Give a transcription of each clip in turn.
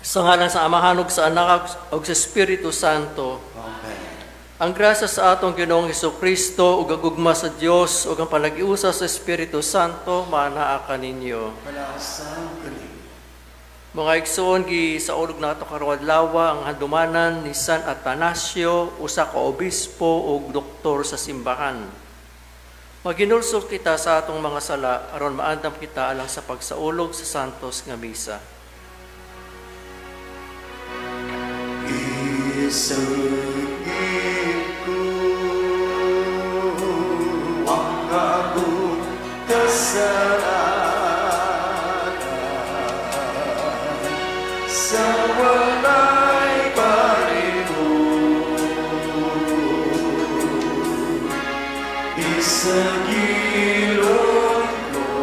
Sa ngalan sa Amahan ug sa Anak ug sa Espiritu Santo. Amen. Ang grasya sa atong Ginoong Hesukristo ug ang gugma sa Dios ug ang panag-iusa sa Espiritu Santo maanaa kaninyo. Panasang kanimo. Mga igsoon, gisaulog nato karong adlaw ang handumanan ni San Atanasio, usa ka obispo ug doktor sa simbahan. Maghinulsol kita sa atong mga sala aron maandam kita alang sa pagsaulog sa santos nga misa. Isugid ko ang akong kasalanan sa walay parimot. Isagilon ko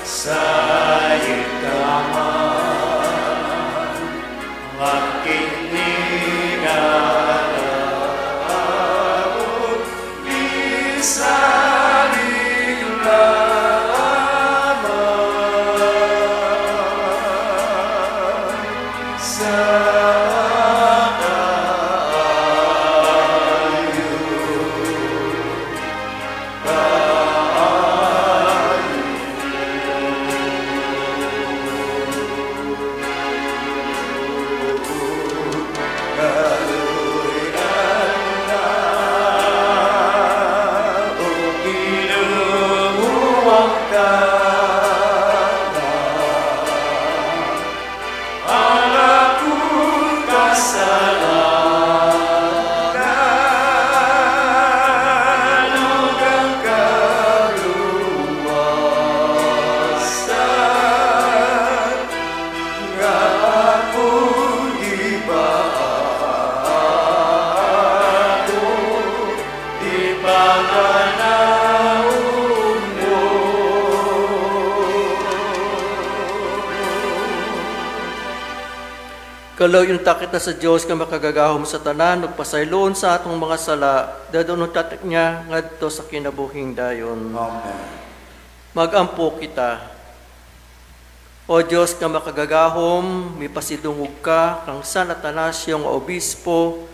sa ikaman aking ninanaot, isalig lamang sa kaayo. Kalaw yung takit na sa Diyos nga makagagahom sa tanan ug pasayloon sa atong mga sala, dadon ang tatak niya ngadto sa kinabuhing dayon. Amen. Magampo kita. O Diyos nga makagagahom, mipasidungog ka kang San Atanasio nga obispo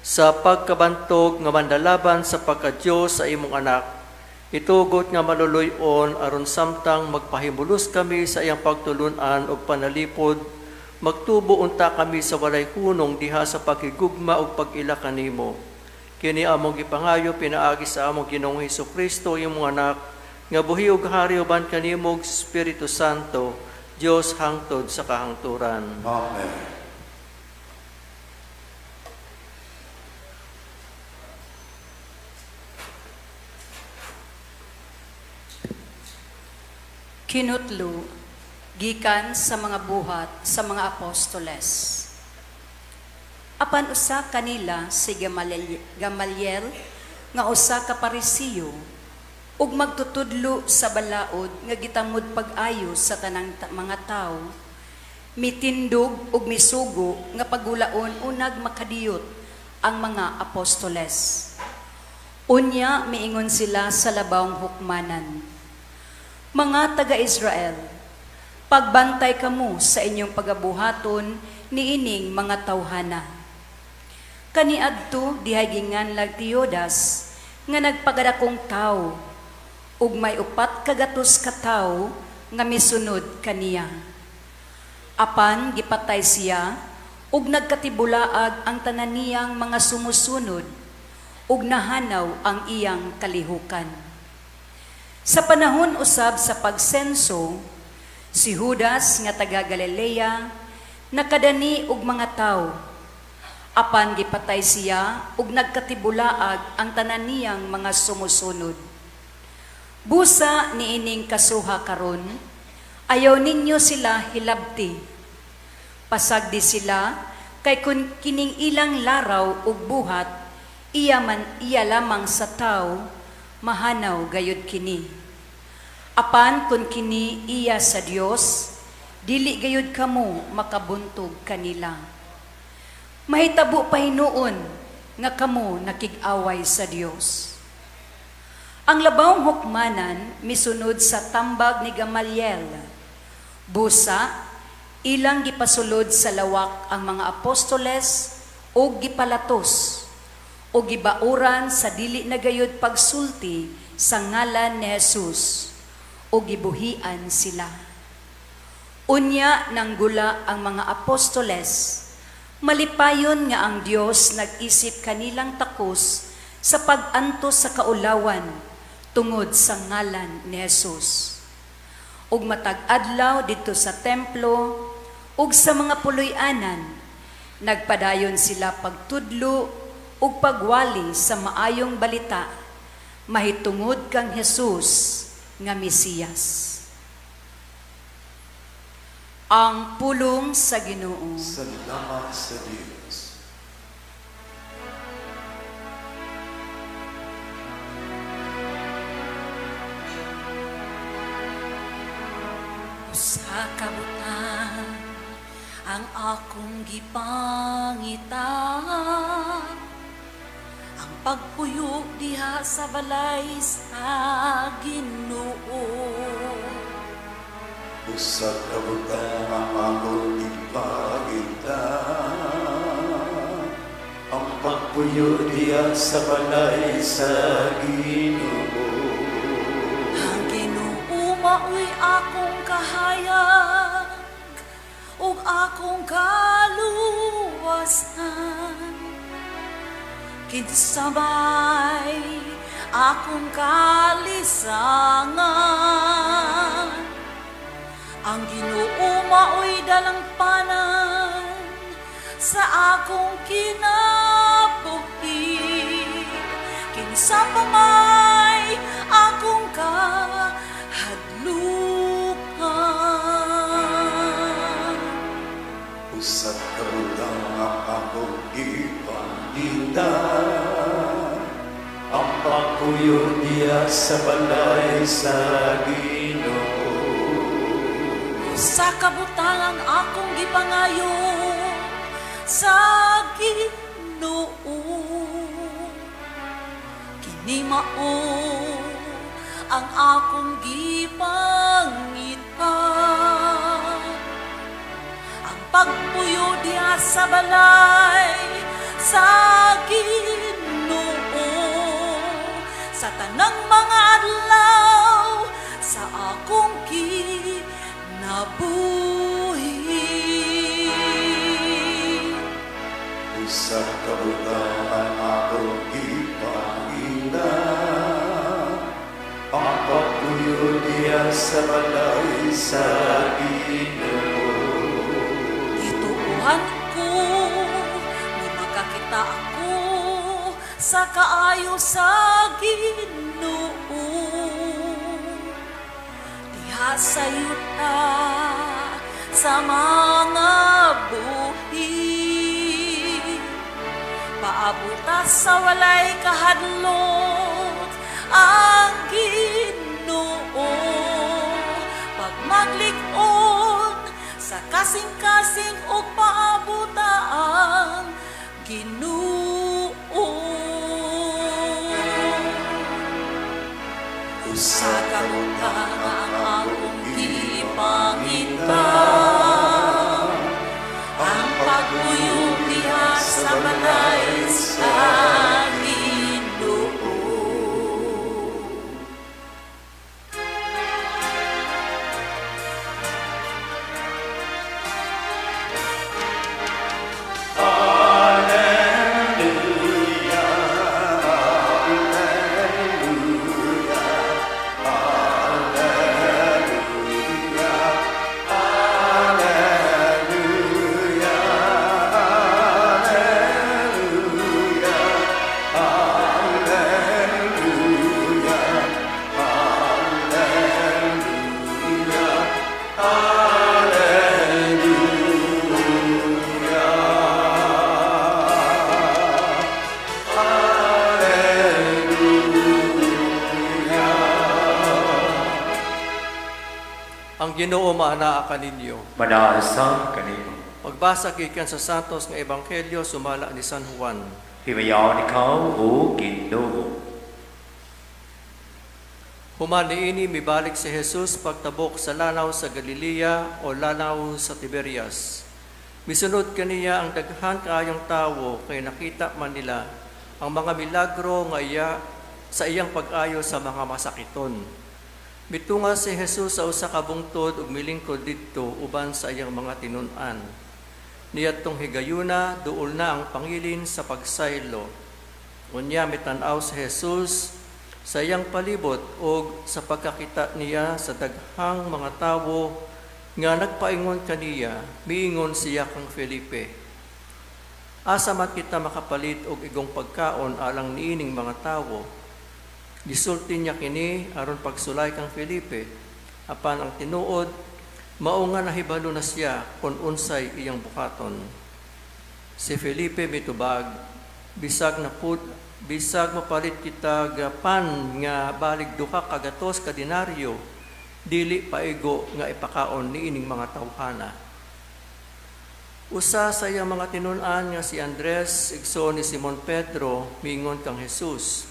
sa pagkabantog nga mandalaban sa pagka-Diyos sa imong anak. Itugot nga maluluy-on aron samtang magpahimulos kami sa iyang pagtulun-an ug panalipod, magtubo unta kami sa walay hunong diha sa paghigugma ug pag-ila kanimo. Kini among gipangayo pinaagi sa among Ginoong Hesukristo, imong anak, nga buhi ug hari uban kanimo ug Espiritu Santo, Dios hangtod sa kahangturan. Amen. Kinutlo gikan sa mga buhat sa mga apostoles. Apan usa kanila si Gamaliel nga usa ka Parisiyo ug magtutudlo sa balaod nga gitamod pag-ayo sa tanang mga tawo, mitindog ug misugo nga pagulaon unag makadiyot ang mga apostoles. Unya miingon sila sa labawng hukmanan, "Mga taga-Israel, pagbantay kamo sa inyong pagabuhaton niining mga tawhana. Kaniadto dihay ginganlag Teodas nga nagpagadakong tawo ug may 400 ka tawo nga misunod kaniya. Apan gipatay siya ug nagkatibulaag ang tanan niyang mga sumusunod ug nahanaw ang iyang kalihukan. Sa panahon usab sa pagsenso, si Judas nga taga Galilea nakadani og mga tawo. Apan gipatay siya ug nagkatibulaag ang tanan niyang mga sumusunod. Busa niining kasuha karon, ayaw ninyo sila hilabti. Pasagdi sila kay kun kining ilang laraw ug buhat iya man iya lamang sa tawo, mahanaw gayud kini. Apan kun kini iya sa Dios, dili gayud kamo makabuntog kanila. Mahitabo pa hinuon nga kamo nakig-away sa Dios. Ang labawng hukmanan misunod sa tambag ni Gamaliel. Busa, ilang gipasulod sa lawak ang mga apostoles og gipalatos o gibauran sa dili na gayud pagsulti sa ngalan ni Jesus o gibuhian sila. Unya nanggula ang mga apostoles, malipayon nga ang Dios nag-isip kanilang takos sa pag-antos sa kaulawan tungod sa ngalan ni Jesus. Ug matag adlaw didto sa templo ug sa mga puloy-anan, nagpadayon sila pagtudlo ug pagwali sa maayong balita mahitungod kang Jesus nga Mesiyas. Ang pulong sa Ginoo. Salamat sa Diyos. Usa ka butang ang akong gipangita, ang pagpuyo diha sa balay sa Ginoo. Usa ka butang ang akong gipangita, ang pagpuyo diha sa balay sa Ginoo. Ang Ginoo maoy akong kahayag ug akong kaluwasan. Kinsa may akong kalisangan, ang Ginoo maoy dalangpanan sa akong kinabuhi. Kinsa pa may akong kahadlukan. Usa ka butang ang akong gipangita, ang pagpuyo diha sa balay sa Ginoo. Usa ka butang ang akong gipangayo sa Ginoo, kini mao ang akong gipangita, ang pagpuyo diha sa balay sa Ginoo sa tanang mga adlaw sa akong kinabuhi. Usa ka butang ang akong gipangita, ang pagpuyo diha sa balay sa Ginoo. Gituohan ko nga makakita ako sa kaayo sa Ginoo diha sa yuta sa mga buhi. Paabuta sa walay kahadlok ang Ginoo, pagmaglig-on sa kasing-kasing ug paabuta ang Ginoo. Usa ka butang ang akong gipangita, ang pagpuyo diha sa balay sa Ginoo. Ang Ginoo maanaa kaninyo. Manaasa kanimo. Pagbasa gikan sa Santos nga Ebanghelyo sumala ni San Juan. Himayaon ikaw o Ginoo. Human niini, mibalik si Jesus pagtabok sa lanaw sa Galilea o lanaw sa Tiberias. Misunod kaniya ang daghan kaayong tawo kay nakita man nila ang mga milagro nga iya sa iyang pag-ayo sa mga masakiton. Mitunga si Jesus sa usa ka bungtod ug milingkod didto uban sa iyang mga tinun-an. Niadtong higayuna, duol na ang pangilin sa pagsaylo. Unya mitan-aw si Jesus sa iyang palibot ug sa pagkakita niya sa daghang mga tawo nga nagpaingon kaniya, miingon siya kang Felipe, "Asa man kita makapalit og igong pagkaon alang niining mga tawo?" Gisulti niya kini aron pagsulay kang Felipe, apan ang tinuod mao nga nahibalo na siya kung unsay iyang buhaton. Si Felipe mitubag, "Bisag na pud bisag mapalit kita gapan nga balig 200 ka denaryo, dili paigo nga ipakaon niining mga tawhana." Usa sa iyang mga tinun-an nga si Andres, igsoon ni Simon Pedro, miingon kang Jesus,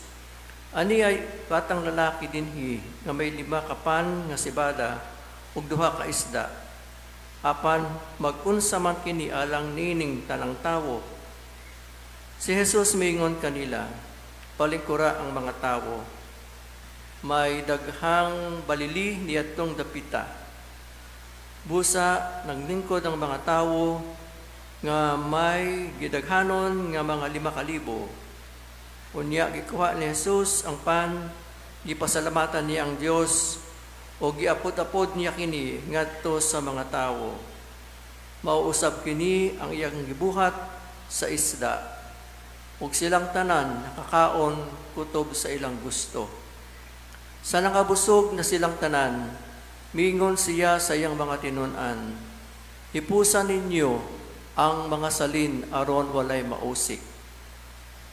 "Ani ay batang lalaki dinhi nga may 5 ka pan nga sibada ug 2 ka isda. Apan mag-unsa man kini alang niining tanang tawo?" Si Jesus miingon kanila, "Palingkura ang mga tawo." May daghang balili niadtong dapita. Busa naglingkod ang mga tawo nga may gidaghanon nga mga 5,000. Unya gikuha ni Jesus ang pan, gipasalamatan niya ang Dios o giapod-apod niya kini ngadto sa mga tawo. Mauusab kini ang iyang gibuhat sa isda. Ug silang tanan nakakaon kutob sa ilang gusto. Sa nakabusog na silang tanan, mingon siya sa iyang mga tinun-an, "Hipusan ninyo ang mga salin aron walay mausik."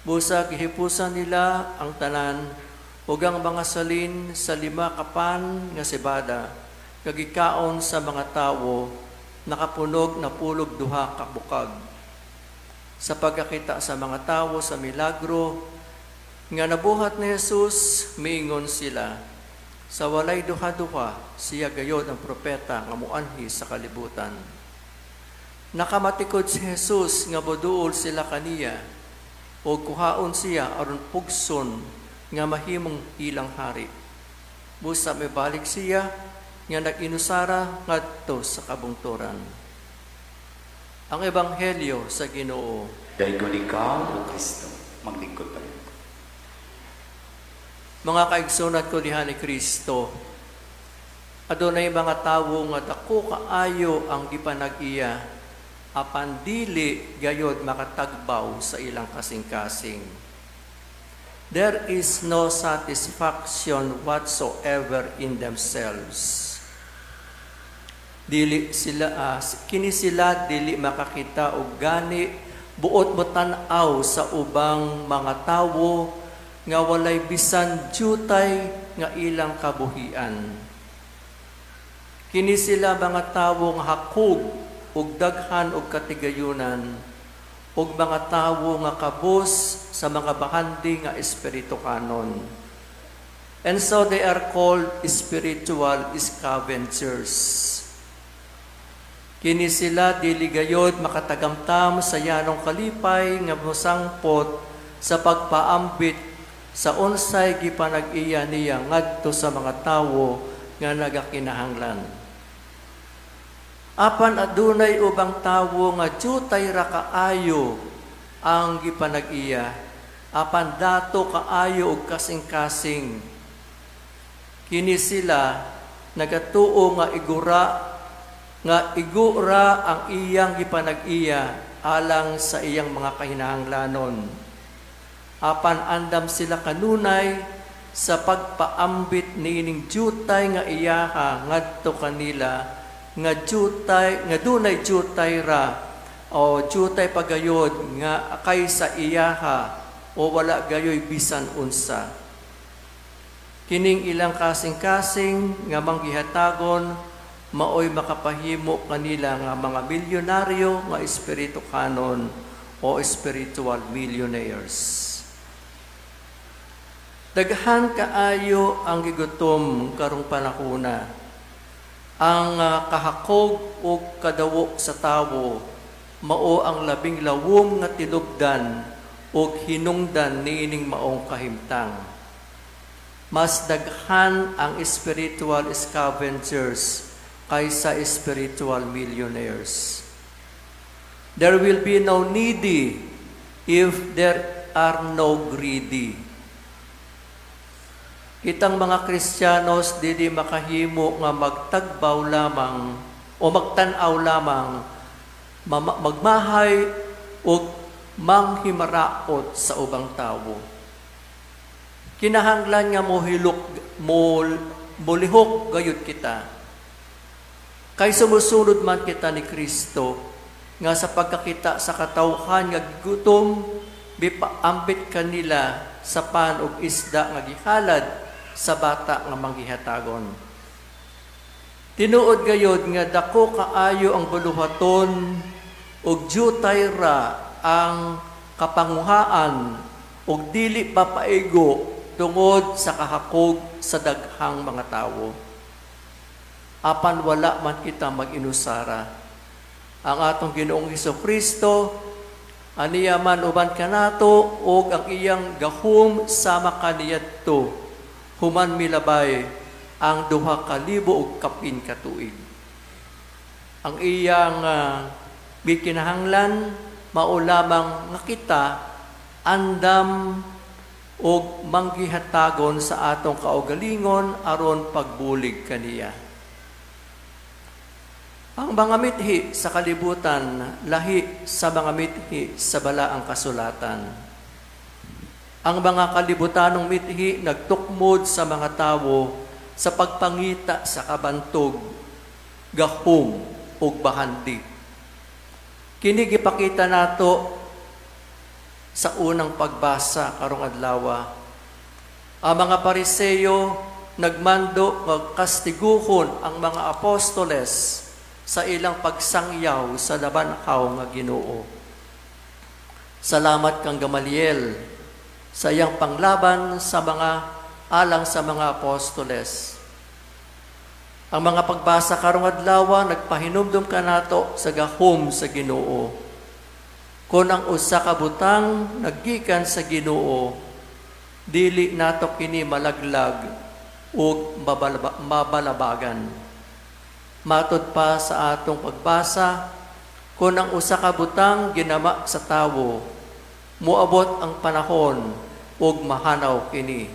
Busa gihipusan nila ang tanan ug ang mga salin sa 5 ka pan nga sebada kagikaon sa mga tawo nakapunog na 12 ka bukag. Sa pagkakita sa mga tawo sa milagro nga nabuhat ni Jesus, miingon sila, "Sa walay duha-duha, siya gayod ang propeta nga muanhi sa kalibutan." Nakamatikod si Jesus nga moduol sila kaniya o kuhaon siya aron pugson nga mahimong ilang hari. Busa mibalik siya nga nag-inusara ngadto sa kabungturan. Ang Ebanghelyo sa Ginoo. Daygon ikaw, O Kristo, maglingkod pa rin. Mga kaigsunan ko diha ni Kristo, adunay mga tawo nga dako kaayo ang gipanag-iya, apan dili gayod makatagbaw sa ilang kasing-kasing. There is no satisfaction whatsoever in themselves. Dili sila kini sila dili makakita og gani buot mo tan-aw sa ubang mga tawo nga walay bisan jutay nga ilang kabuhian. Kini sila mga tawo nga hakog ug daghan og katigayunan ug mga tawo nga kabus sa mga bahandi nga espirituhanon. And so they are called spiritual scavengers. Kini sila dili gayod makatagamtam sa yanong kalipay nga mosangpot sa pagpaambit sa unsay gipanag-iya niya ngadto sa mga tawo nga nagakinahanglan. Apan adunay ubang tawo nga jutay ra kaayo ang gipanag-iya, apan dato kaayo og kasing-kasing. Kini sila nagatuo nga igura ang iyang gipanag-iya alang sa iyang mga kahinahanglanon. Apan andam sila kanunay sa pagpaambit niining jutay nga iyaha ngadto kanila nga jutay nga dunay jutay ra o jutay pagayod nga kaysa iyaha o wala gayoy bisan unsa. Kining ilang kasing-kasing nga manggihatagon maoy makapahimo kanila nga mga milyonaryo nga espirituhanon o spiritual millionaires. Daghan kaayo ang gigutom karong panahona. Ang kahakog ug kadawo sa tawo mao ang labing lawom nga tinubdan ug hinungdan niining maong kahimtang. Mas daghan ang spiritual scavengers kaysa spiritual millionaires. There will be no needy if there are no greedy. Kitang mga Kristiyanos dili makahimo nga magtagbaw lamang o magtan-aw lamang, magmahay o manghimaraot sa ubang tawo. Kinahanglan nga mohilok mo molihok gayud kita. Kay sumusunod man kita ni Kristo nga sa pagkakita sa katawhan nga gigutom, mipaambit kanila sa pan ug isda nga gihalad sa bata nga manggihatagon. Tinuod gayod nga dako kaayo ang buluhaton ug jutay ra ang kapanguhaan ug dili papaigo tungod sa kahakog sa daghang mga tawo. Apan wala man kita mag-inusara. Ang atong Ginoong Kristo aniya man uban kanato ug ang iyang gahom sama kaniyadto human milabay ang 2000 ug kapin ka tuig. Ang iyang gikinahanglan mao lamang nga kita andam og manggihatagon sa atong kaugalingon aron pagbulig kaniya. Ang mga mithi sa kalibutan lahi sa mga mithi sa balaang kasulatan. Ang mga kalibutanong mithi nagtukmod sa mga tawo sa pagpangita sa kabantog, gahom ug bahandi. Kini gipakita nato sa unang pagbasa karong adlaw. Ang mga Pariseyo nagmando nga kastiguhon ang mga apostoles sa ilang pagsangyaw sa labanhaw nga Ginoo. Salamat kang Gamaliel sa iyang panglaban sa mga alang sa mga apostoles. Ang mga pagbasa karong adlaw nagpahinumdum kanato sa gahom sa Ginoo. Kon ang usa ka butang naggikan sa Ginoo, dili nato kini malaglag ug mabalabagan. Matod pa sa atong pagbasa, kon ang usa ka butang ginama sa tawo, moabot ang panahon ug mahanaw kini.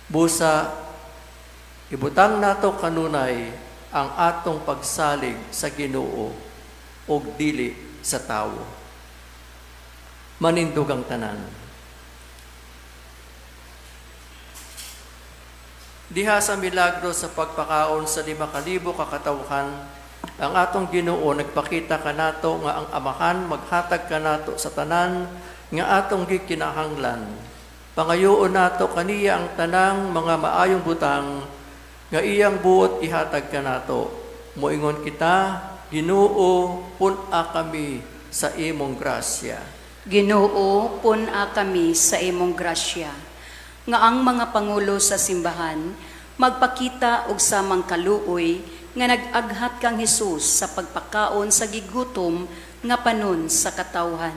Busa ibutang nato kanunay ang atong pagsalig sa Ginoo ug dili sa tawo. Manindog ang tanan. Diha sa milagro sa pagpakaon sa 5,000 ka katawhan, ang atong Ginoo nagpakita kanato nga ang Amahan maghatag kanato sa tanan nga atong gikinahanglan. Pangayoon nato kaniya ang tanang mga maayong butang nga iyang buot ihatag kanato. Moingon kita, Ginoo, pun-a kami sa imong grasya. Ginoo, pun-a kami sa imong grasya. Nga ang mga pangulo sa simbahan magpakita og samang kaluoy nga nag-aghat kang Hesus sa pagpakaon sa gigutom nga panon sa katawhan.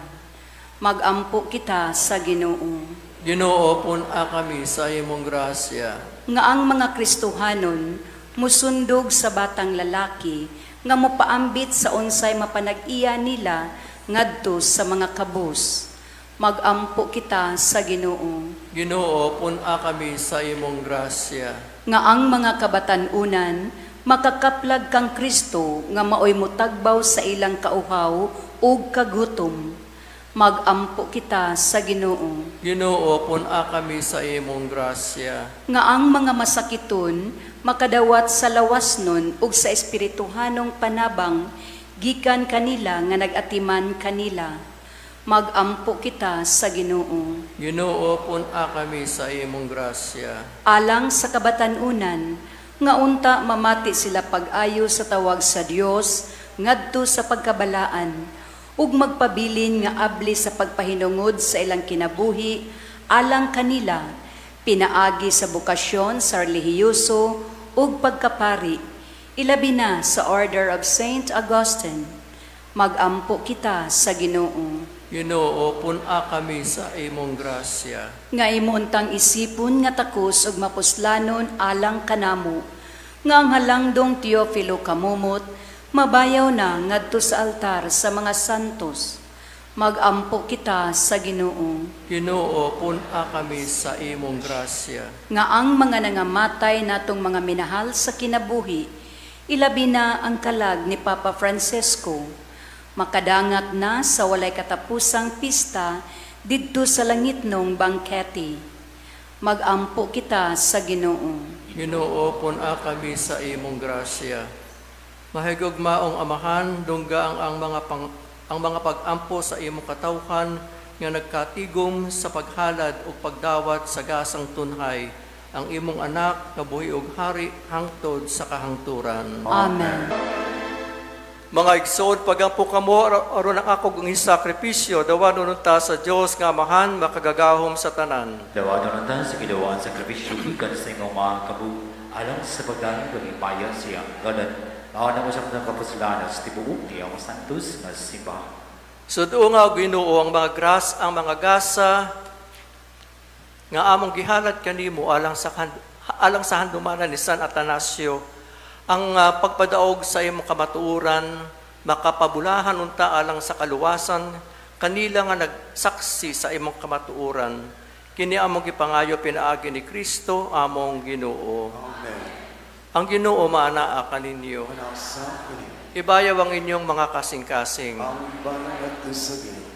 Magampo kita sa Ginoo. Ginoo, pun-a kami sa imong grasya. Nga ang mga Kristohanon musundog sa batang lalaki nga mopaambit sa unsay mapanag-iya nila ngadto sa mga kabus. Magampo kita sa Ginoo. Ginoo, pun-a kami sa imong grasya. Nga ang mga kabatan-unan makakaplag kang Kristo nga maoy mutagbaw sa ilang kauhaw ug kagutom. Magampo kita sa Ginoo. Ginoo, pun-a kami sa imong grasya. Nga ang mga masakiton makadawat sa lawasnon ug sa espirituhanong panabang gikan kanila nga nag-atiman kanila. Magampo kita sa Ginoo. Ginoo, pun-a kami sa imong grasya. Alang sa kabatan-unan nga unta mamati sila pag-ayo sa tawag sa Dios ngadto sa pagkabalaan ug magpabilin nga abli sa pagpahinungod sa ilang kinabuhi alang kanila Pinaagi sa bokasyon sa relihiyoso ug pagkapari, ilabi na sa Order of Saint Augustine. Magampo kita sa Ginoo. Ginoo, pun-a kami sa imong grasya. Nga imo untang isipon nga takos ug mapuslanon alang kanamo, nga ang halangdong Teofilo Camomot mabayaw na ngadto sa altar sa mga santos. Magampo kita sa Ginoo. Ginoo, pun-a kami sa imong grasya. Nga ang mga nangamatay natong mga minahal sa kinabuhi, ilabi na ang kalag ni Papa Francisco, makadangat na sa walay katapusang pista didto sa langitnong bangkete. Magampo kita sa Ginoo. Ginoo, pun-a kami sa imong grasya. Mahigugmaong Amahan, dungga ang mga pag-ampo sa imong katawhan nga nagkatigom sa paghalad ug pagdawat sa gasang tunhay, ang imong anak nga buhi og hari hangtod sa kahangturan. Amen. Mga igsoon, pagampo kamo aron ang akong sakripisyo, dawanon unta sa Dios nga Amahan makagagahom sa tanan. Dawanon unta sa Ginoo ang sakripisyo gikan sa imong mga kabug alang sa pagdayon ug himaya sa iyang ngalan. Mao na usab ng kapuslanan sa tibuok niyang santos nga simbahan. Sudo nga Ginoo ang mga gras, ang mga gasa nga among gihalad kanimo alang sa handumanan ni San Atanasio, ang pagpadaog sa imong kamatuoran makapabulahan unta alang sa kaluwasan kanila nga nagsaksi sa imong kamatuoran. Kini among gipangayo pinaagi ni Kristo among Ginoo. Amen. Ang Ginoo maanaa kaninyo. Ibayaw ang inyong mga kasing-kasing.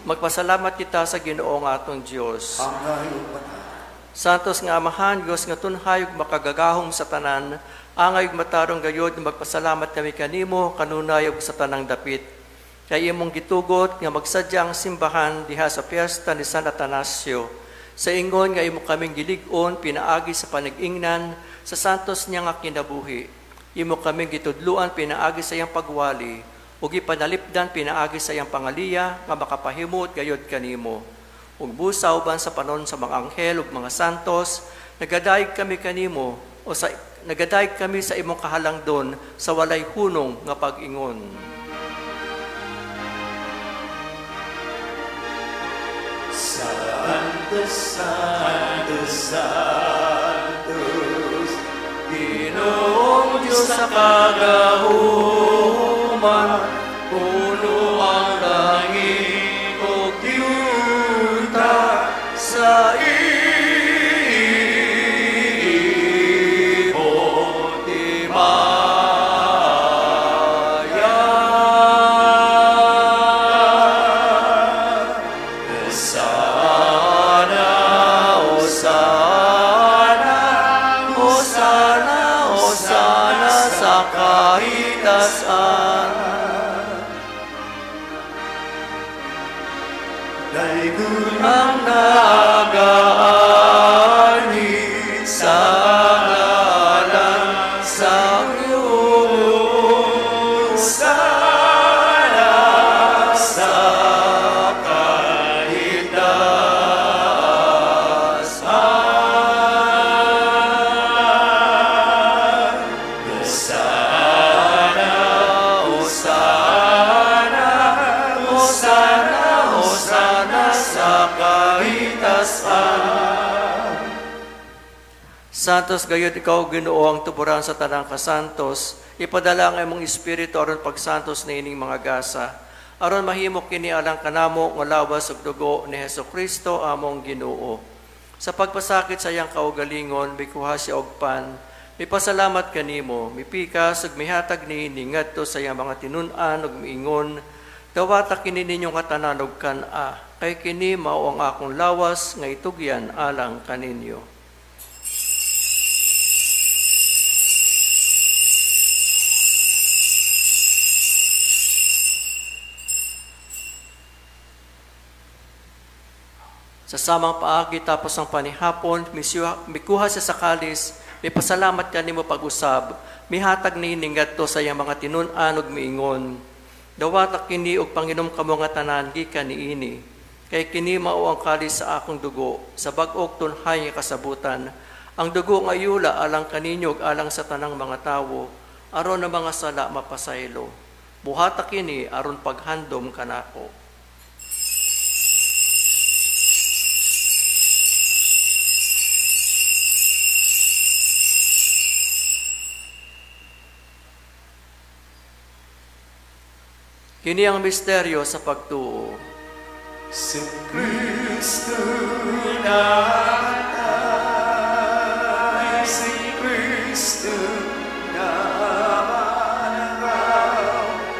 Magpasalamat kita sa Ginoo nga atong Dios. Santos nga Amahan, Dios nga tunhay ug makagagahom sa tanan, angay ug matarong gayod magpasalamat kami kanimo kanunay ug sa tanang dapit. Kay imong gitugot nga magsadya ang simbahan diha sa piyesta ni San Atanasio. Sa ingon nga imo kaming gilig-on pinaagi sa panag-ingnan sa santos niya nga kinabuhi. Imo kaming gitudluan pinaagi sa iyang pagwali ug gipanalipdan pinaagi sa iyang pangaliya nga makapahimot gayod kanimo. Ug busa uban sa panon sa mga anghel ug mga santos, nagadayeg kami kanimo o sa nagadayeg kami sa imong kahalangdon sa walay hunong nga pag-ingon. Santo, Santo, Santos, Ginoong Diyos sa kagahuman, puno ang langit ug yuta sa imong himaya. Hosana, Hosana, Hosana, Hosana sa kahitasan. Daygon ang nagaani sa ngalan sa Ginoo, Hosana sa kahitasan. Hosana, Hosana, Hosana, Hosana sa kahitasan. Santos gayud ikaw Ginoo ang tuburan sa tanang kasantos, ipadala ang imong espiritu aron pagsantos niining mga gasa, aron mahimo kini alang kanamo nga lawas ug dugo ni Hesukristo among Ginoo. Sa pagpasakit sa iyang kaugalingon, mikuha siya og pan, mipasalamat kanimo, mipikas ug mihatag niini ngadto sa iyang mga tinun-an ug miingon, dawata kini ninyong katanan og kan-a, kay kini mao ang akong lawas nga itugyan alang kaninyo. Sa samang paagi tapos ang panihapon, mikuha siya sa kalis, mipasalamat kanimo pag-usab, mihatag niini ngadto sa iyang mga tinun-an ug miingon, dawata kini og panginom kamo nga tanan gikan niini. Kay kini mao ang kalis sa akong dugo, sa bag-og tunhay nga kasabutan. Ang dugo nga yula alang kaninyo ug alang sa tanang mga tawo, aron ang mga sala mapasaylo. Buhata kini aron paghandom kanako. Kini ang misteryo sa pagtuo. Si Kristo namatay, si Kristo namanakaw,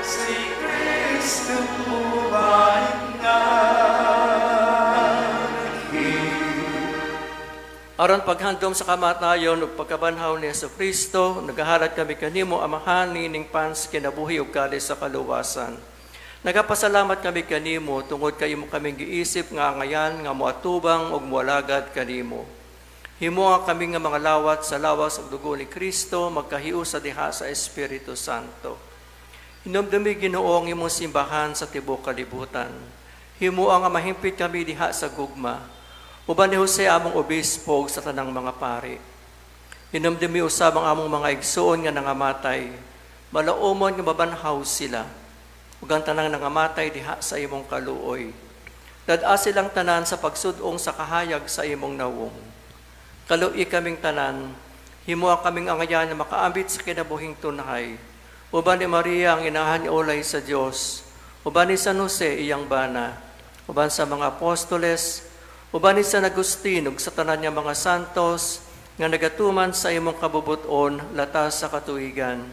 si Kristo buhay na. Aron paghandom sa kamatayon ug pagkabanhaw ni Hesukristo, nagahalad kami kanimo Amahan niining pans kinabuhi ug kalis sa kaluwasan. Nagapasalamat kami kanimo tungod kay imo kaming giisip nga angayan nga moatubang ug moalagad kanimo. Himoa kami nga mga lawat sa lawas ug dugo ni Kristo magkahiusa diha sa Espiritu Santo. Hinumdumi Ginoo ang imong simbahan sa tibuok kalibutan. Himoa nga mahimpit kami diha sa gugma. Uban ni Jose among obispo ug sa tanang mga pari. Hinumdumi usab ang among mga igsoon nga nangamatay. Malaumon nga mabanhaw sila. Ug ang tanang nangamatay diha sa imong kaluoy. Dad-a silang tanan sa pagsud-ong sa kahayag sa imong nawong. Kaluoy kaming tanan, himoa kaming angayan na makaambit sa kinabuhing tunhay. Uban ni Maria ang inahan ni ulay sa Dios, uban ni San Jose iyang bana, uban sa mga apostoles, uban ni San Agustin ug sa tanan niya mga santos nga nagatuman sa imong kabubuton latas sa katuigan.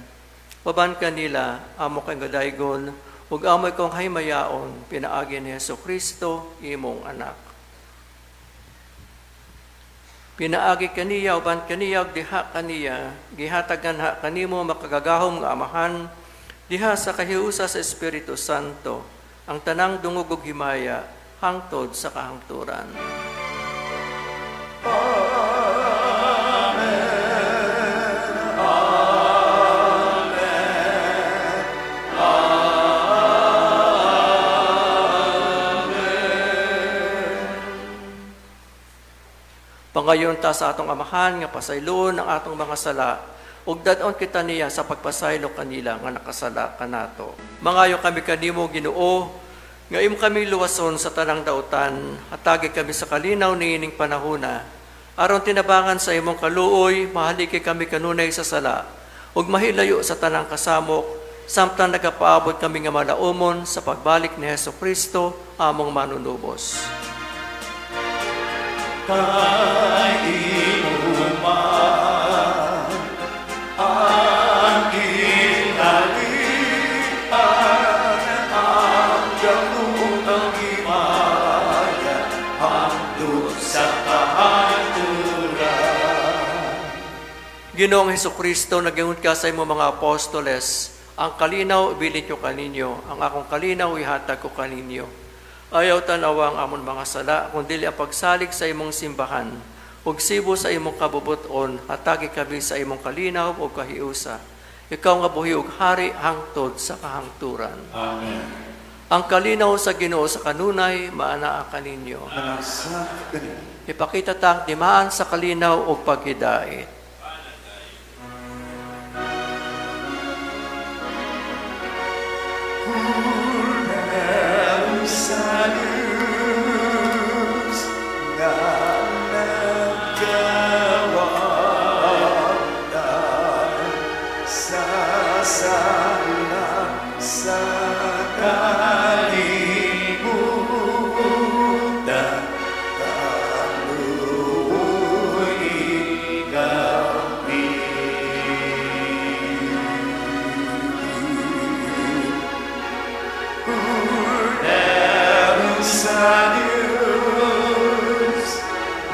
Uban kanila amo kang gadaygon ug amoy kong haymayaon pinaagi ni Hesukristo imong anak. Pinaagi kaniya uban kaniya ug diha kaniya gihatagan ha kanimo makagagahom nga Amahan diha sa kahiusa sa Espiritu Santo ang tanang dungog ug himaya hangtod sa kahangturan. Amen. Amen. Amen. Pangayon ta sa atong Amahan nga pasayloon ang atong mga sala ug dad-on kita niya sa pagpasaylo kanila nga nakasala kanato. Mangayo kami kanimo Ginoo nga imo kami luwason sa tanang dautan, hatagi kami sa kalinaw niining panahona aron tinabangan sa imong kaluoy, mahaliki kami kanunay sa sala ug mahilayo sa tanang kasamok samtang nagapaabot kami nga malaumon sa pagbalik ni Hesukristo among manunubos. Kay imo man ang ginalian, ang gahom ang himaya hangtod sa kahangturan. Ginoong Hesukristo, nagingon ka sa imong mga apostoles, ang kalinaw ibilin ko kaninyo, ang akong kalinaw ihatag ko kaninyo. Ayaw tanawa ang amon mga sala, kundi ang pagsalig sa imong simbahan, ug sibo sa imong kabubuton, hatagi kami sa imong kalinaw ug kahiusa. Ikaw nga buhi ug hari hangtod sa kahangturan. Amen. Ang kalinaw sa Ginoo sa kanunay maanaa kaninyo. Ipakita ta ang timaan sa kalinaw ug paghidait. Sa luz nga nagkawala sa sala sa kalibutan, kaluoy kami. Sa Diyos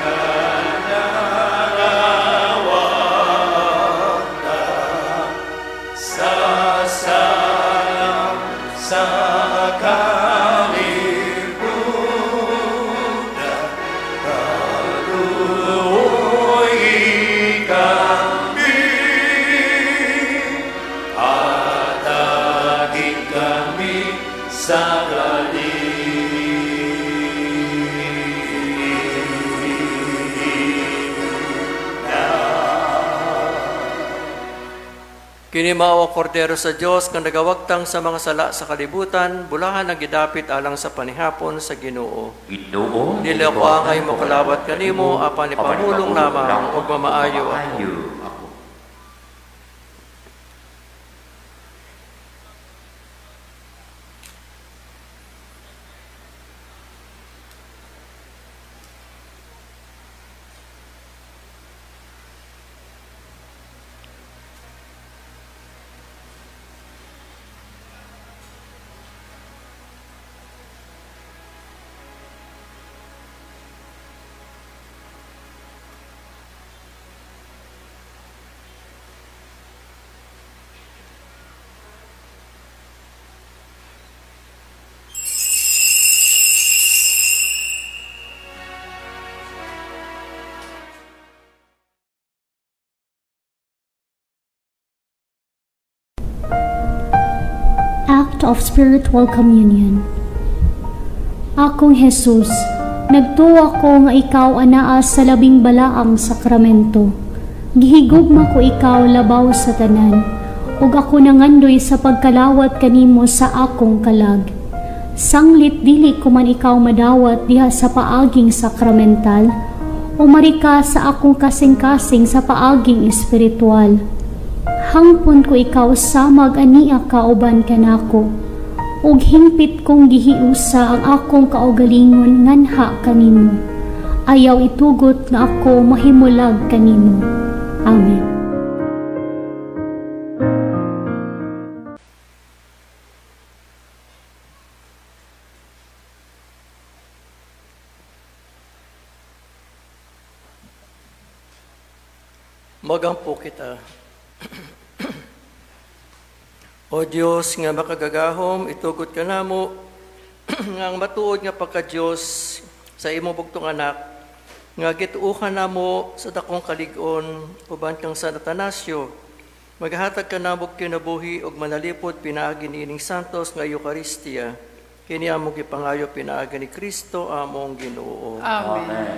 nga nangawata sa sala sa kalibutan, kaluoy kami, hatagin kami sa kalinaw. Kini mao ang kordero sa Dios nga nagawagtang sa mga sala sa kalibutan, bulahan ang gidapit alang sa panihapon sa Ginoo. Ginoo, Dili ako angay mokalawat kanimo, apan ipamulong lamang ug mamaayo ako. Ako. Act of Spiritual Communion. Akong Jesus, nagtuwa ko nga ikaw anaa sa labing balaang sakramento. Gihigugma ko ikaw labaw sa tanan, ug ako nangandoy sa pagkalawat kanimo sa akong kalag. Sanglit dili ko man ikaw madawat diha sa paaging sakramental, umari ka sa akong kasing-kasing sa paaging espiritual. Hangpon ko ikaw samag ania kauban kanako, ug hingpit kong gihiusa ang akong kaugalingon nganha kanimo. Ayaw itugot nga ako mahimulag kanimo. Amen. Magampo kita. O Dios nga makagagahom, itugot ka namo nga ang matuod nga pagka-Dios sa imong bugtong anak, nga gituohan namo sa dakong kalig-on uban kang San Atanasio, maghatag ka namo kinabuhi ug manalipod pinaagi niining santos nga Eucharistia. Kini among gipangayo pinaagi ni Kristo among Ginoo. Amen. Amen.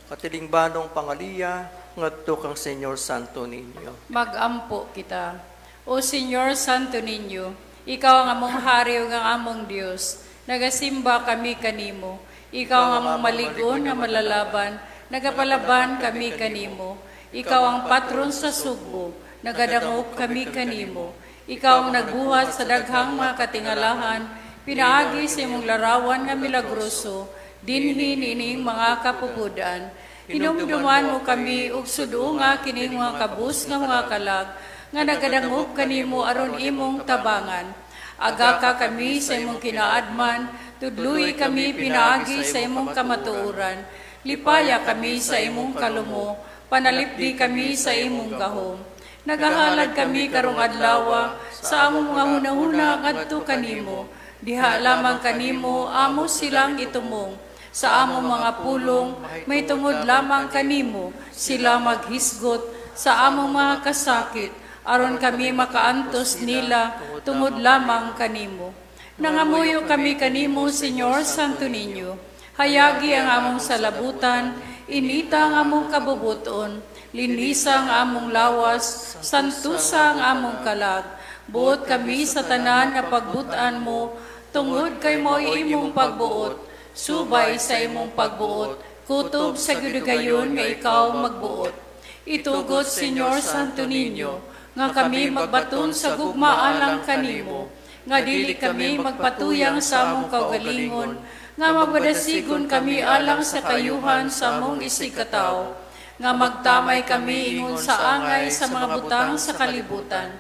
Katilingbanong pangaliya ngadto kang Señor Santo Niño. Magampo kita. O Señor Santo Niño, ikaw ang among hari ug ang among Dios. Nagasimba kami kanimo. Ikaw ang among maligon nga malalaban. Nagapalaban kami kanimo. Ikaw ang patron sa Sugbo. Nagadangop kami kanimo. Ikaw ang nagbuhat sa daghang mga katingalahan. Pinaagi sa imong larawan nga milagroso. Dinhi niining mga kapupudan. Hinumduman mo kami ug suduonga kining mga kabus nga mga kalag nga nagadangop kanimo aron imong tabangan. Aga ka kami sa imong kinaadman, tudloy kami pinaagi sa imong kamatuoran. Lipaya kami sa imong kalumo, panalipdi kami sa imong gahom. Nagahalad kami karong adlawa sa among mga hunahuna ngadto kanimo. Diha lamang kanimo amo silang itumong. Sa among mga pulong may tungod lamang kanimo sila maghisgot sa among mga kasakit aron kami makaantos nila tungod lamang kanimo. Nangamuyo kami kanimo, Señor Santo Niño. Hayagi ang among salabutan, inita ang among kabubuton, linisa ang among lawas, santusa ang among kalag. Buot kami sa tanan nga pagbutan mo, tungod kay mo'y imong pagbuot, subay sa imong pagbuot, kutob sa gidugayon nga ikaw magbuot. Itugot, Señor Santo Niño, nga kami magbaton sa gugma alang kanimo, nga dili kami magpatuyang sa among kaugalingon, nga mapadasigon kami alang sa kayuhan sa among isigkatawo, nga magtamay kami ingon sa angay sa mga butang sa kalibutan.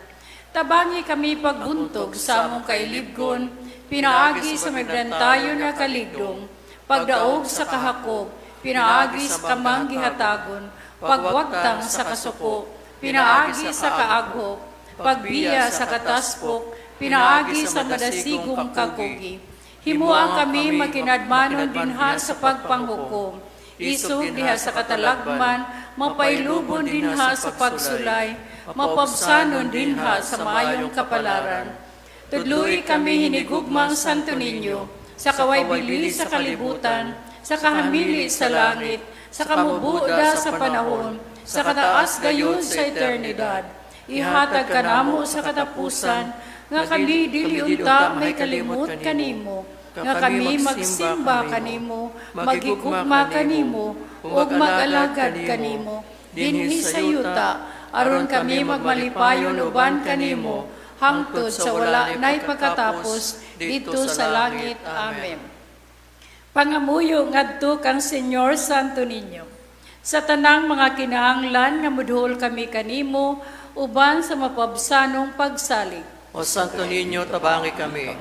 Tabangi kami pagbuntog sa among kailibgon, pinaagi sa magdantayon nga kaligdong, pagdaog sa kahakog, pinaagi sa kamang gihatagon, pagwagtang sa kasuko, pinaagi sa kaaghok, pagbiya sa kataspok, pinaagi sa madasigong kakugi. Himuang kami makinadmanon dinha sa pagpanghukom, isog diha sa katalagman, mapailubon dinha sa pagsulay, mapabsanon dinha sa maayong kapalaran. Tudloy kami hinigugmang Santo Niño, sa kawaybili sa kalibutan, sa kahamili sa langit, sa kamubuda sa panahon, sa kataas gayon sa eternidad. Ihatag kanamo sa katapusan nga kami dili unta may kalimot kanimo, nga kami magsimba kanimo, magigugma kanimo, ug mag-alagad kanimo dinhi sa yuta, aron kami magmalipayon uban kanimo hangtod sa wala nay pagkatapos didto sa langit. Amen. Pangamuyo ngadto kang Señor Santo Niño, sa tanang mga kinahanglan nga mudhol kami kanimo uban sa mapabsanong pagsalig. O Santo Niño, tabangi kami.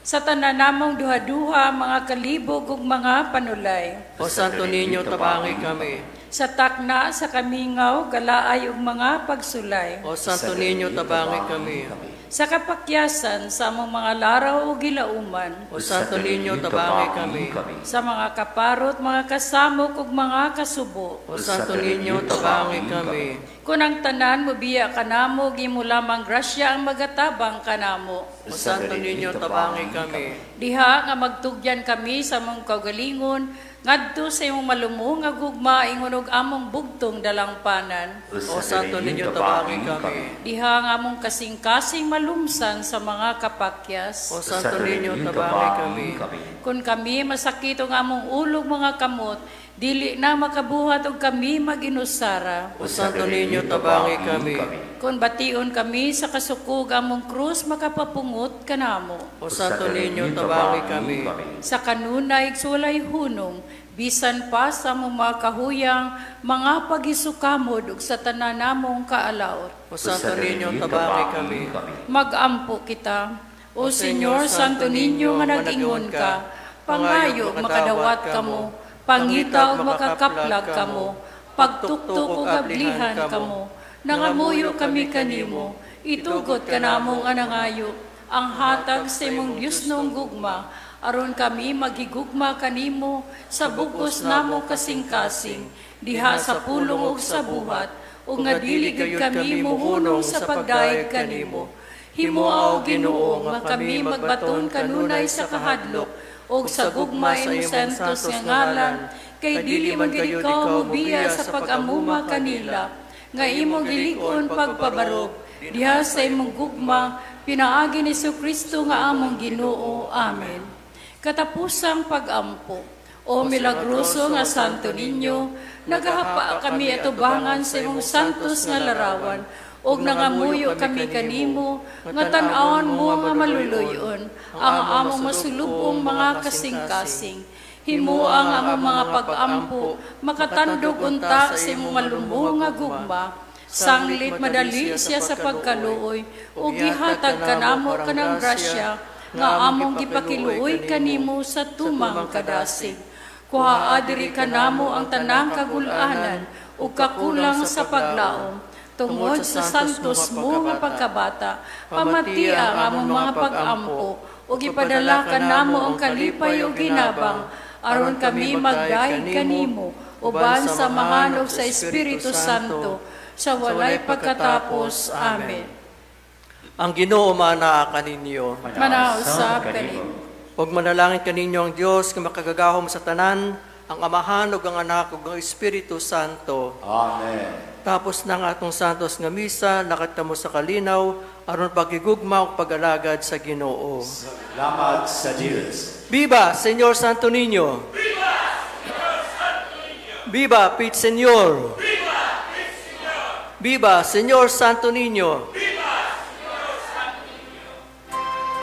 Sa tanan namong duha-duha, mga kalibog ug mga panulay. O Santo Niño, tabangi kami. Sa takna, sa kamingaw, galaay ug mga pagsulay. O Santo Niño, tabangi kami. Sa kapakyasan, sa among mga laraw o gilauman. O Santo Niño, tabangi kami. Sa mga kaparot, mga kasamok ug mga kasubo. O Santo Niño, tabangi kami. Kung ang tanan mobiya kanamo, gimo lamang grasya ang magatabang kanamo. O Santo Niño, tabangi kami. Diha nga magtugyan kami sa among kaugalingon, ngadto sa imong malumo nga gugma, ingon og among bugtong dalangpanan. O Santo Niño, tabangi kami. Diha nga among kasing-kasing malumsan sa mga kapakyas. O Santo Niño, tabangi kami. Kung kami masakit og among ulog mga kamot, dili na makabuhat og kami maginusara. O Santo Niño, tabangi kami. Kung bation kami sa kasukog among krus, makapapungot kanamo. O Santo Niño, tabangi kami. Sa kanunay walay hunong, bisan pa sa among mga kahuyang, mga pagisukamod ug sa tanan namong kaalaot. O Santo Niño, tabangi kami. Magampo kita. O Señor Santo Niño nga nag-ingon ka, pangayo makadawat kamo, pangita ug makakaplag kamo, pagtuktok ug ablihan kamo. Nangamuyo kami kanimo, itugot kanamo nga nangayo ang hatag sa imong Diyosnong gugma, aron kami magigugma kanimo sa bugos namo kasing-kasing, diha sa pulong ug sa buhat, ug nga dili gid kami muhunong sa pagdayeg kanimo. Himoa, o Ginoo, nga kami magbaton kanunay sa kahadlok ug sa gugma imong santos nga ngalan, kay dili man gid ikaw mobiya sa pag-amuma kanila, nga imong gilig-on pagpabarog diha sa imong gugma, pinaagi ni Kristo nga among Ginoo. Amen. Katapusang pagampo. O milagroso nga Santo Niño, nagahapa kami atubangan sa imong santos nga larawan, ug nangamuyo kami kanimo nga tan-awon mo nga maluluyon ang among masulubong mga kasing-kasing. Himoa ang among mga pag-ampo makatandog unta sa imong malumo nga gugma. Sanglit madali siya sa pagkaluoy, ug gihatag kanamo kanang grasya nga among gipakiluoy kanimo sa tumang kadasig. Kuhaa diri kanamo ang tanang kagul-anan ug kakulang sa paglaom. Tungod sa santos mo nga pagkabata, pamatia ang among mga pag-ampo, ug ipadala kanamo ang kalipay ug ginabang, aron kami magdayeg kanimo, uban sa Amahan ug sa Espiritu Santo, sa walay pagkatapos. Amen. Ang Ginoo manaa kaninyo. Manausap kanimo. Ug manalangin kaninyo ang Dios nga makagagahom sa tanan, ang Amahan ug ang Anak ug ang Espiritu Santo. Amen. Tapos ng atong santos nga misa, lakat kamo sa kalinaw, aron pagigugma ug pag-alagad sa Ginoo. Salamat sa Dios. Viva Señor Santo Niño! Viva Señor Santo Niño! Viva Pit Señor! Viva Pit Señor! Viva Señor Santo Niño!